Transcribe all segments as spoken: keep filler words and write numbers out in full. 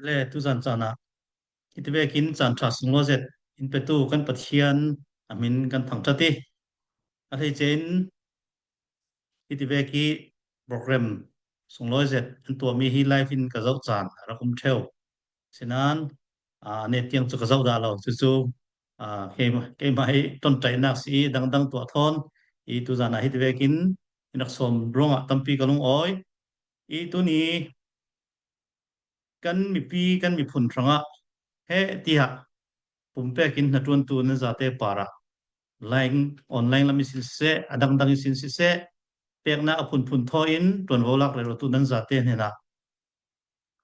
Le tuzan caan ah hiti vekin caan ṭha sunglawi zet in petu kan Pathian a hmin kan thangṭhat i, a hleice in hiti vek i program sunglawi zet an tuahmi hi live in ka zoh caan a rak um ṭheu. Sinan, aa, a net tiang cu ka zoh dah lo. Cucu, aa, keimah, keimah hi ṭonṭaihnak si i dangdang tuah thawn i tuzan ah hiti vekin in rak sawm ruangah tampi ka lungawi. I tuni kan mipi, kan miphun hrangah he tiah pumpek in hnaṭuantu nan zate parah line, online lam ihsin siseh, a dangdang ihsin siseh, peknak a phunphun thawi in ṭuanvo lak rerotu nan zate hnenah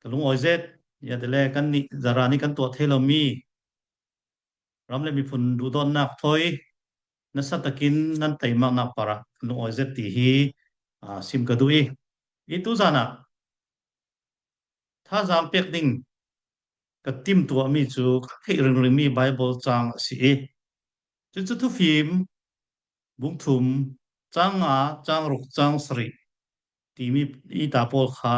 ka lungawi zet. Ziate le kannih zara nih kan tuah thei lomi ram le miphun duhdawtnak thawi nasa takin nan teimaknak parah ka lungawi zet ti hi, aa, sim ka duh i, i tuzan ah thazaang pek ding ka timtuahmi cu ka theih ringringmi Baibal caang a si i, cucu Thufim bung thum, caang nga, caang ruk, caang sarih timi i ta pawl kha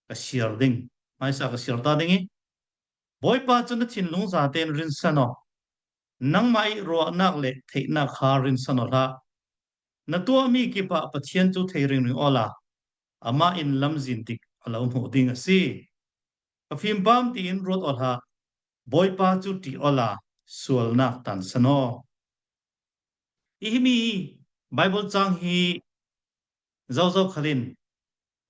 ka siar ding, hmaisa ka siar ta ding i, Bawipa cu na thinlung zatein rinsan aw, nangmah i ruahnak le theihnak kha rinsan aw hlah. Na tuahmi kipah Pathian cu thei ringring awla amah in lamzin dik a lo hmuh ding a si. Ka fimpam tiin ruat aw hlah, Bawipa cu ṭih awla sualnak tansan aw. I himi Baibal caang hi zozo khal in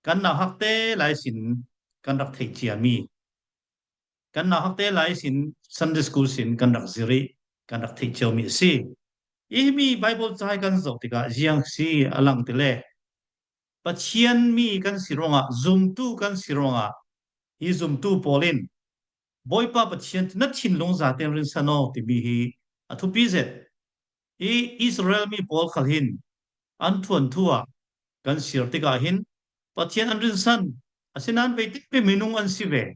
kan nauhakte lai sin kan rak theih ciami, kan nauhakte lai sin Sunday school sin kan rak zir i kan rak theih ciomi a si. I himi Baibal caang hi kan zoh tikah ziang si a lang ti le, Pathian mi kan si ruangah, zumtu kan si ruangah, hi zumtu pawl in Bawipa Pathian na thinlung zaten rinsan aw timi hi a thupi zet. I Israel mi pawl khal hin an thuanthu ah kan siar tikah hin Pathian an rinsan, asinain veitik pe minung an si ve.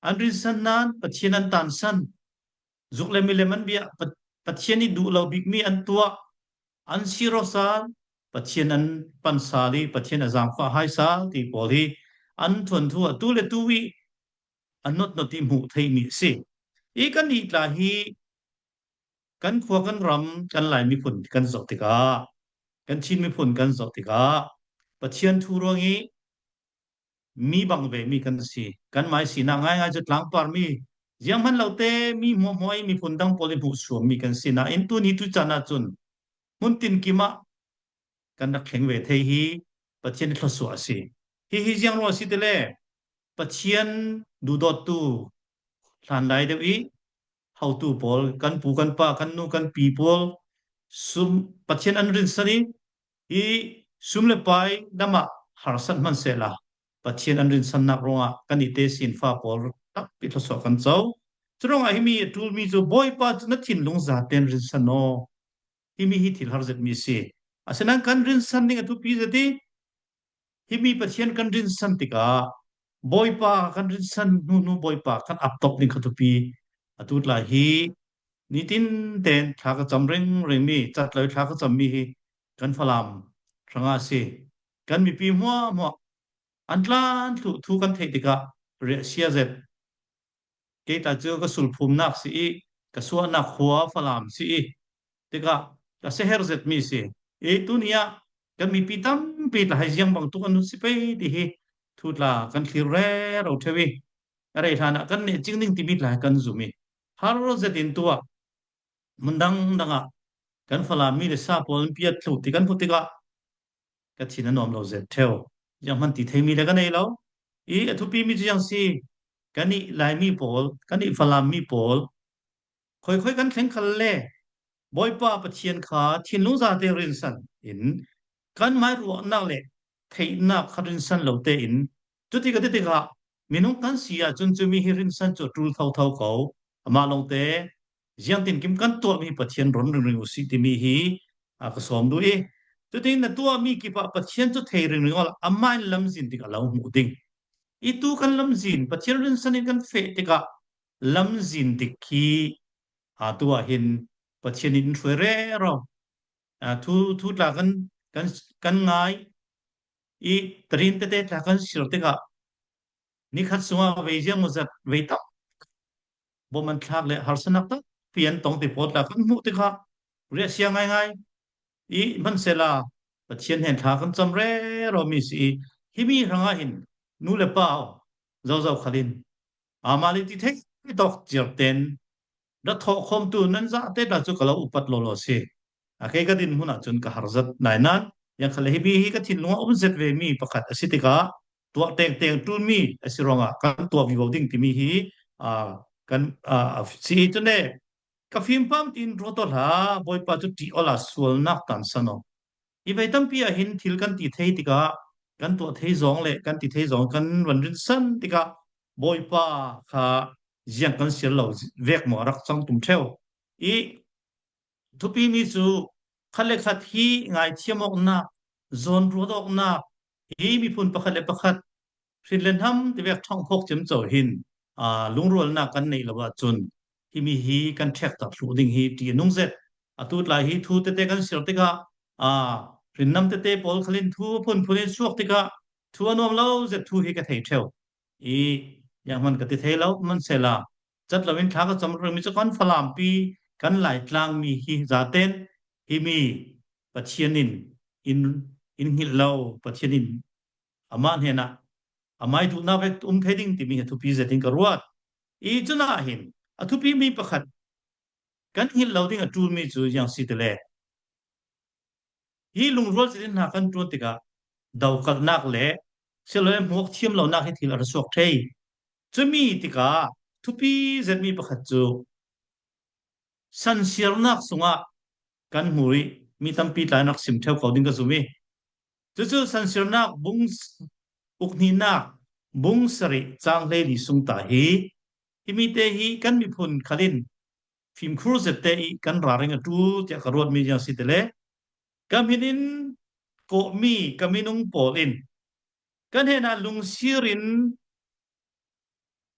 An rinsan nain Pathian an tansan. Zuk le milem an bia, Pa-, Pathian i duh lo bikmi an tuah, an sir aw sal, Pathian an pan sal i Pathian a zaangfah hai sal ti pawl hi an thuanthu ah tu le tu i a notnot i hmuh theihmi a si. I kannih tla hi kan khua, kan ram, kan Lai miphun kan zoh tikah, kan Chin miphun kan zoh tikah Pathian thu ruang i mi bang ve mi kan si. Kanmah i sinak ngaingai cu tlangpar mi, zianghman lote mi hmuahhmuah i miphun dang pawl i hmuhsuam mi kan si. Nain tuni tu caan ahcun hmun tinkim ah kan rak thleng ve thei hi Pathian i thluasuah a si. Hihi ziang ruang a si ti le, Pathian duhdawttu hlan lai deuh i hotu pawl, kan pu, kan pa, kan nu, kan pi pawl sum, Pathian an rinsan i, hi sum le pai lam ah harsat hman sehla, Pathian an rinsannak ruangah kan i te sinfa pawl tampi thluasuah kan co. Curuangah himi a ṭulmi cu Bawipa cu na thinlung zaten rinsan aw. Himi hi thil har zetmi a si. Asinain kan rinsan ding a thupi zet i, himi Pathian kan rinsan tikah Bawipa kan rinsan hnu hnu Bawipa kan aptop ding kha thupi. Atu tlai hi nitin ten thla ka cam ringring mi, cat lo i thla ka cam mi hi kan Falam hrangah a si. Kan mipi hmuahhmuah an tlan thluh thu kan theih tikah riahsia zet. Kei tla cu ka sulphumnak si i, ka suahnak khua Falam si i, tikah ka siaherh zetmi si. I tuni ah kan mipi tampi tla hai ziang bangtuk an si pei ti hi thu tla kan thlir rero ṭheu i, a rei hlan ah kan neh cing ding timi tla hai kan zum i, har zetin tu ah hmun dangdang ah kan Falam mi le sa pawl an piat thluh ti kan hmuh tikah ka thin a nuam lo zet ṭheu. Zianghman ti theimi le ka nei lo. I a thupimi cu ziang si, kan i Laimi pawl, kan i Falam mi pawl, khoikhoi kan thleng khal le Bawipa Pathian kha thinlung zate rinsan in kanmah i ruahnak le theihnak kha rinsan lo tein, cuti ka ti tikah minung kan si ahcun cumi hi rinsan cu a ṭul thotho ko. Amah lawngte ziangtinkim kan tuahmi Pathian ron ringring u sih timi hi, aa, ka sawm duh i, cutin na tuahmi kipah Pathian cu thei ringring awla amah in lamzin dik a lo hmuh ding. I tu kan lamzin, Pathian rinsan in kan feh tikah lamzin dik khi, aa, tu ah hin Pathian in in hruai rero. Aa, thu, thu tla kan, kan, kan ngai i, tarin tete tla kan sir tikah Nikhat sungah vei ziang maw zat vei tam bom an thlak le harsanak tampi an tong ti pawl tla kan hmuh tikah riahsia ngaingai i hmansela Pathian hnen thla kan cam rero mi si i, himi hrangah hin nu le pa aw, zozo khalin amah le ti thei tawk ciarten ra thawh khawmtu nan zahte tla cu ka lo upat lawlaw si. A kei ka din hmunah cun ka harzat nainan, yang kha le himi hi ka thinlungah um zet ve mi pakhat a si tikah tuah tengteng ṭul mi a si ruangah kan tuah vivo ding timi hi, aa, kan, aa, a si i cun e, ka fim pam tiin ruat aw hlah, Bawipa cu ṭih awla sualnak tansan aw. I vei tampi ah hin thil kan ti thei tikah, kan tuah thei zong le kan ti thei zong kan van rinsan tikah Bawipa kha ziang kan siar lo vek maw a rak cang tum ṭheu. I thupi mi cu khat le khat hi ngaithiam awknak, zawn ruat awknak, hi miphun pakhat le pakhat hrin le hnam tivek ṭhawng phawk ciamco hin, aa, lungrualnak kan neih lo ahcun himi hi kan ṭhekter thluh ding hi ṭih a nung zet. Atu tlai hi thu tete kan siar tikah, aa, hrinnam tete pawl khalin thu a phunphun in suak tikah thu a nuam lo zet thu hi ka thei ṭheu. I, zianghman ka ti thei lo, hmansela cat loin thla ka cam rero mi cu kan Falampi, kan Laitlang mi hi zaten himi Pathian in, in, in hngilh lo, Pathian in amah hnenah amah i duhnak vek um thei ding timi a thupi zetin ka ruat. I cunah hin a thupi mi pakhat kan hngilh lo ding a ṭul mi cu ziang si ti le, hi lungrual zetin hna kan ṭuan tikah dokalhnak le silole hmuak thiam lonak hi thil a ra suak thei. Cumi tikah thupi zetmi pakhat cu sansiarnak sungah kan hmu rih mi tampi tla in rak sim ṭheu ko ding ka zum i, cucu sansiarnak bung s-, ukhnihnak bung sarih cang hleili sung ta hi, himi te hi kan miphun khalin fimkhur zette i kan ralring a ṭul tiah ka ruatmi ziang si ti le, ka hmin in kawhmi ka minung pawl in ka hnenah lungsir in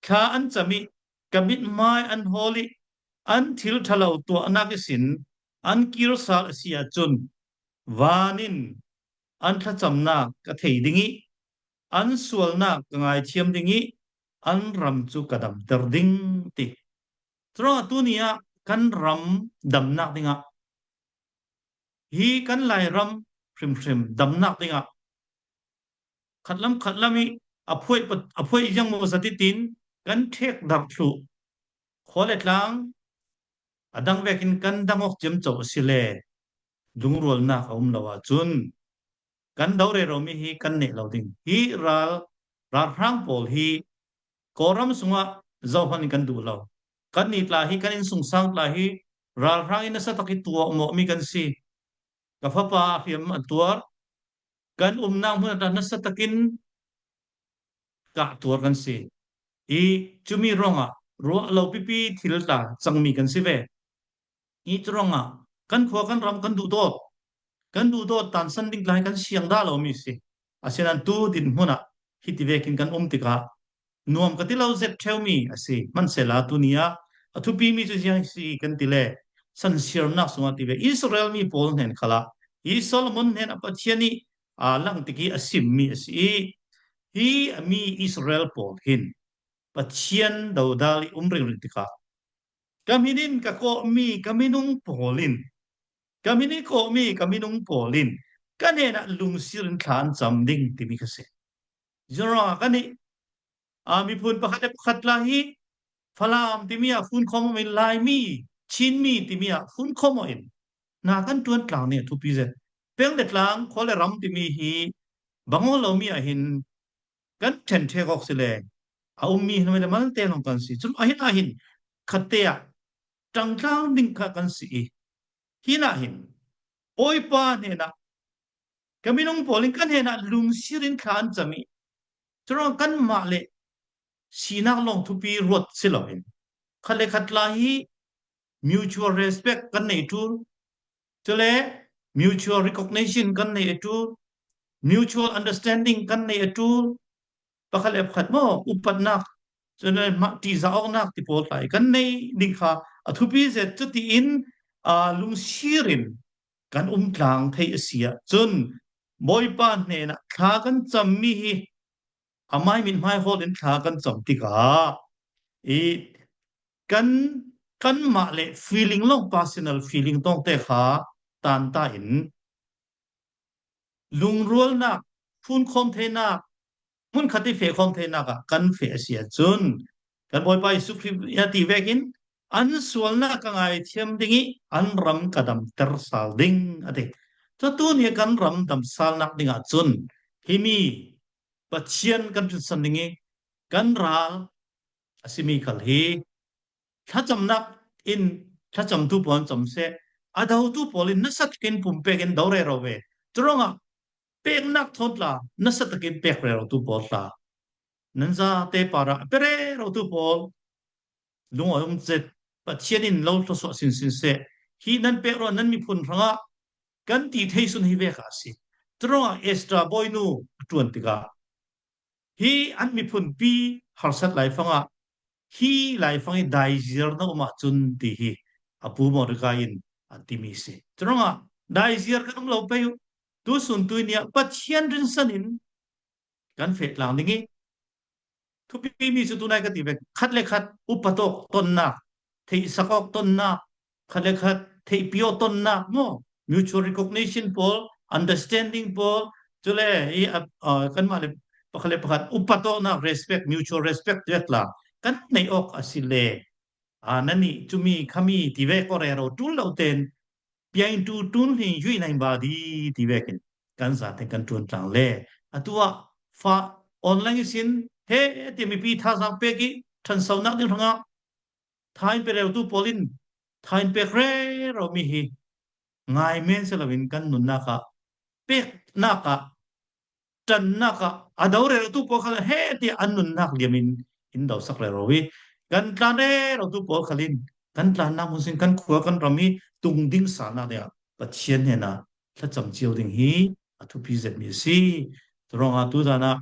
thla an cam i ka mithmai an hawl i an thil ṭhalo tuahnak ihsin an kir sal a si ahcun van in an thlacamnak ka thei ding i an sualnak ka ngaithiam ding i an ram cu ka damter ding ti. Curuangah tuni ah kan ram damnak dingah hi kan Lairam hrimhrim damnak dingah khatlam khatlam i a phuai, a phuai ziang maw zat i tin kan ṭhek darh thluh khua le tlang a dang vekin kan dang awk ciamco a si le lungrualnak a um lo ahcun kan do rero mi hi kan neh lo ding. Hi ral, ralhrang pawl hi Kawlram sungah zohman in kan duh lo. Kannih tla hi, kan innsungsang tla hi ralhrang in nasa tak i tuah mawh mi kan si. Ka fapa hriam a tuar, kan umnak hmun ah tla nasa takin kah tuar kan si. I cumi ruangah ruah lo pipi thil tla cangmi kan si ve. I curuangah kan khua, kan ram, kan duhdawt, kan duhdawt tansan ding tla hi kan siang dah lo mi si. Asinain tu dinhmun ah hiti vekin kan um tikah nuam ka ti lo zet ṭheu mi a si. Hmansela tuni ah a thupi mi cu ziang si kan ti le, sansiarnak sungah ti ve, Israel mi pawl hnen khalah hi Solomon hnen a Pathian i aa lang tik i a sim mi a si i, hi a mi Israel pawl hin Pathian dodal i um ringring tikah ka hmin in ka kawhmi ka minung pawl in, ka hmin in kawhmi ka minung pawl in ka hnenah lungsir in thla an cam ding timi kha si. Ziruangah kan i, aa, miphun pakhat le pakhat tla hi Falam timi ah fun khawm in, Laimi, Chinmi timi ah fun khawm in hna kan ṭuan tlang ning a thupi zet. Peng le tlang, khua le ram timi hi bang aw lo mi ah hin kan ṭhen ṭhek awk si le, a ummi hin le malte lawng kan si. Cun ahin ahin khatte ah ṭangtlang ding kha kan si i, hinah hin Bawipa hnenah ka minung pawl in ka hnenah lungsir in thla an cam i, curuang kanmah le sinak lawng thupi ruat si loin khat le khat tla hi mutual respect kan nei ṭul, cule mutual recognition kan nei a ṭul, mutual understanding kan nei a ṭul, pakhat le pakhat maw upatnak, cule mah ṭihzah awknak ti pawl tla hi kan nei ding kha a thupi zet. Cutiin, aa, lungsir in kan um tlang thei a si ahcun Bawipa hnenah thla kan cammi hi a mai mit mai hawl in thla kan cam tikah i kan, kanmah le feeling lawng, personal feeling tawngte kha tanta in lungrualnak, phunkhawm theinak, hmunkhat i fehkhawm theinak ah kan feh a si ahcun, kan Bawipa Jesuh Khrih a ti vekin, an sualnak ka ngaithiam ding i an ram ka damter sal ding, a ti. Cutu nih kan ram damsalnak ding ahcun himi Pathian kan rinsan ding i kan ral a simi khal hi thlacamnak in thlacamtu pawl an cam seh, a dotu pawl in nasa takin pumpek in do rero ve. Curuangah peknak thawn tla nasa takin pek rerotu pawl tla nan zate parah a pe rerotu pawl lungawi um cet, Pathian in lo thluasuah sinsin seh. Hi nan pek ruah nan miphun hrangah kan ti thei sun hi ve kha a si. Curuangah Esther bawinu a ṭuan tikah hi an miphunpi harsat laifangah hi laifang i daiziar na um ahcun ti hi a pu Mordecai in a timi si. Curuangah daiziar kan um lo pei uh. Tu sun tui nih ah Pathian rinsan in kan feh tlang ding i, thupimi cu tunai ka ti ve, khat le khat upat awk tonnak, theihsak awk tonnak, khat le khat theihpi awk tonnak maw, mutual recognition pawl, understanding pawl, cule i, a, a, kanmah le pakhat le pakhat upat awknak, respect, mutual respect tiatla kan neih awk a si le, a, nannih cumi khami ti ve ko rero ṭul lo ten piaingtu ṭul hling yuih nain ba di ti vekin kan zate kan ṭuan tlang le, atu ah fa online ihsin he ti mipi thazaang pek i ṭhansonak ding hrangah thain pe reutu pawl in thain pek rero mi hi ngai men si loin kan nunnak ah, peknak ah, ṭannak ah a do rerotu pawl khal he ti an nunnak liam in in dosak rero i kan tlan rerotu pawl khal in kan tlannak hmun sin kan khua kan ram i tung ding salnak dingah Pathian hnenah thlacam cio ding hi a thupi zetmi a si. Curuangah tu zan ah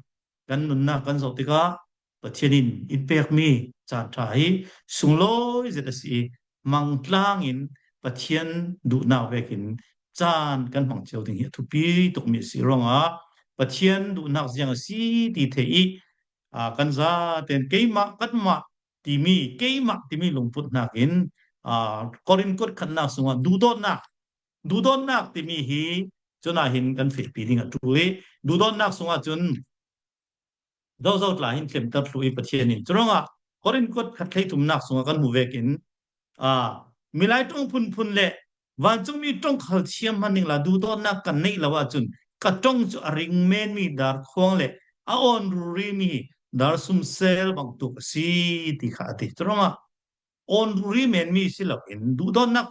kan nunnak kan zoh tikah Pathian in in pekmi caan ṭha hi sunglawi zet a si i, mangtlang in Pathian duhnak vekin caan kan hmang cio ding hi a thupi tukmi a si ruangah Pathian duhnak ziang a si ti theih i, aa, kan zaten keimah, kanmah timi, keimah timi lungput hnakin, aa, Korin kuat khatnak sungah duhdawtnak, duhdawtnak timi hi cun ah hin kan fehpi ding a ṭul i, duhdawtnak sungah cun zozo tla hin tlemter thluh i Pathian in curuangah Korin kuat khat hleithumnak sungah kan hmuh vekin, aa, milai ṭong phunphun le vancungmi ṭong khal thiam hman ding la duhdawtnak kan neih lo ahcun ka ṭong cu a ring menmi dar khuang le a awn rurimi dar sumsel bangtuk a si ti kha a ti. Curuangah awn ruri menmi si loin duhdawtnak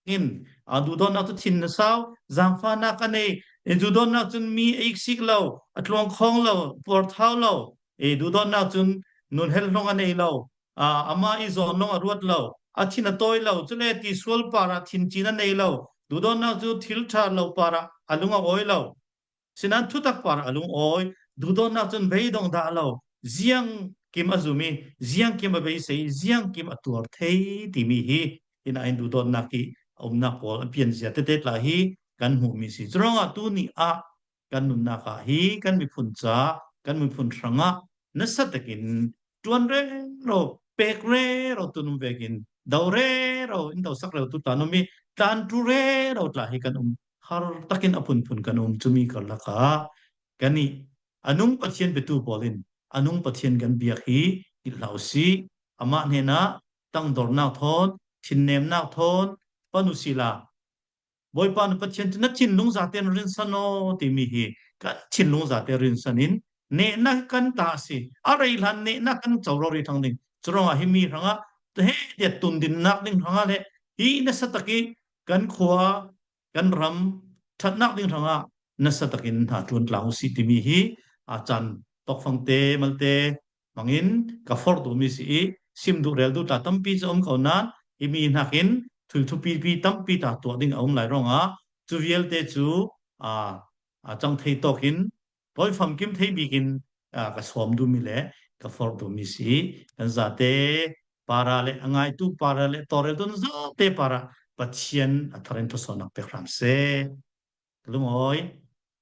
in, aa, duhdawtnak cu thin na sau, zaangfahnak a nei, i duhdawtnak cun mi a iksik lo, a tluangkhawng lo, puarthau lo, i duhdawtnak cun nun hel hlong a nei lo, aa, amah i zawn lawng a ruat lo, a thin a tawi lo, cule tisual parah thincin a nei lo, duhdawtnak cu thil ṭha lo parah a lung a awi lo. Sinan thutak parah a lungawi, duhdawtnak cun beidong dah lo, ziangkim a zumi, ziangkim a beisei, ziangkim a tuar thei timi hi, inn ah in duhdawtnak i a umnak pawl a pianzia tete tla hi kan hmuhmi si. Curuangah tu nih ah kan nunnak ah hi kan miphun ca, kan miphun hrangah nasa takin ṭuan rero, pek rero tun um vekin do rero, in dosak rero tu tla um i tlan ṭul rero tla hi kan um, har takin a phunphun kan um. Cumi karlak ah kan i a nung Pathian petu pawl in a nung Pathian kan biak hi hngilh hlah u sih. Amah hnenah tangdornak thawn, thinnemnak thawn pan u sih la, Bawipa na Pathian cu na thinlung zate na rinsan aw timi hi kan thinlung zate rinsan in nehnak kan ta a si. A rei hlan nehnak kan co rori thang ding. Curuangah himi hrangah he tiah tundinnak ding hrangah le hi nasa tak i kan khua, kan ram ṭhatnak ding hrangah nasa takin hna ṭuan tlang u sih timi hi a caan tawkfangte malte hmangin ka forh duhmi si i, sim duh rel duh tla tampi cu a um ko nain, himi hnakin thil thupipi tampi tla tuah ding a um lai ruangah cu vialte cu, aa, aa, cang thei tawkin, tawi famkim thei bikin, aa, ka sawm duhmi le ka forh duhmi si. Kan zate para le a ngaitu para le tawlreltu nan zate para Pathian a thar in thluasuahnak pek hram seh. Ka lungawi.